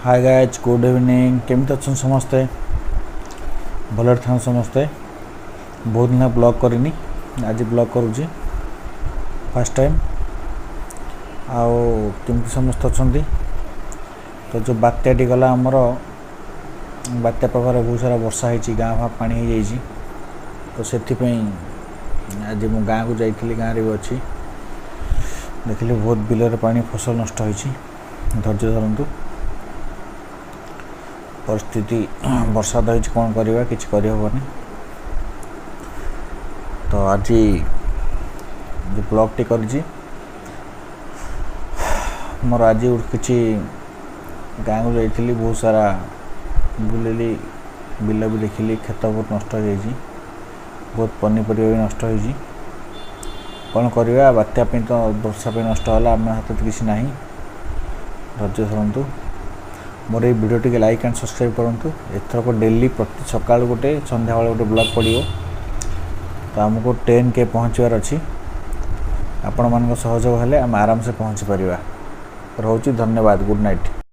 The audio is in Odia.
ହାଏ ଗାଇଜ୍, ଗୁଡ୍ ଇଭିନିଂ। କେମିତି ଅଛନ୍ତି ସମସ୍ତେ? ଭଲରେ ଥାନ୍ତୁ ସମସ୍ତେ। ବହୁତ ଦିନ ବ୍ଲଗ୍ କରିନି, ଆଜି ବ୍ଲଗ୍ କରୁଛି ଫାର୍ଷ୍ଟ ଟାଇମ୍। ଆଉ କେମିତି ସମସ୍ତେ ଅଛନ୍ତି? ତ ଯେଉଁ ବାତ୍ୟାଟି ଗଲା ଆମର, ବାତ୍ୟା ପ୍ରଭାବରେ ବହୁତ ସାରା ବର୍ଷା ହେଇଛି, ଗାଁ ଫାଁ ପାଣି ହେଇଯାଇଛି। ତ ସେଥିପାଇଁ ଆଜି ମୁଁ ଗାଁକୁ ଯାଇଥିଲି, ଗାଁରେ ବି ଅଛି। ଦେଖିଲି ବହୁତ ବିଲରେ ପାଣି, ଫସଲ ନଷ୍ଟ ହେଇଛି। ଧୈର୍ଯ୍ୟ ଧରନ୍ତୁ। ପରିସ୍ଥିତି ବର୍ଷା ତ ହେଇଛି, କ'ଣ କରିବା? କିଛି କରିହେବନି। ତ ଆଜି ଯେଉଁ ବ୍ଲଗ୍ଟି କରିଛି ମୋର, ଆଜି କିଛି ଗାଁକୁ ଯାଇଥିଲି, ବହୁତ ସାରା ବୁଲିଲି, ବିଲ ବି ଦେଖିଲି। କ୍ଷେତ ବହୁତ ନଷ୍ଟ ହେଇଯାଇଛି, ବହୁତ ପନିପରିବା ବି ନଷ୍ଟ ହେଇଛି। କ'ଣ କରିବା? ବାତ୍ୟା ପାଇଁ ତ, ବର୍ଷା ପାଇଁ ନଷ୍ଟ ହେଲା, ଆମ ହାତରେ କିଛି ନାହିଁ। ଧୈର୍ଯ୍ୟ ଧରନ୍ତୁ। ମୋର ଏଇ ଭିଡ଼ିଓ ଟିକେ ଲାଇକ୍ ଆଣ୍ଡ ସବସ୍କ୍ରାଇବ୍ କରନ୍ତୁ। ଏଥରକ ଡେଲି ପ୍ରତି ସକାଳୁ ଗୋଟେ, ସନ୍ଧ୍ୟାବେଳେ ଗୋଟେ ବ୍ଲଗ୍ ପଡ଼ିବ। ତ ଆମକୁ 10K ପହଞ୍ଚିବାର ଅଛି। ଆପଣମାନଙ୍କ ସହଯୋଗ ହେଲେ ଆମେ ଆରାମସେ ପହଞ୍ଚି ପାରିବା। ରହୁଛି, ଧନ୍ୟବାଦ, ଗୁଡ଼୍ ନାଇଟ୍।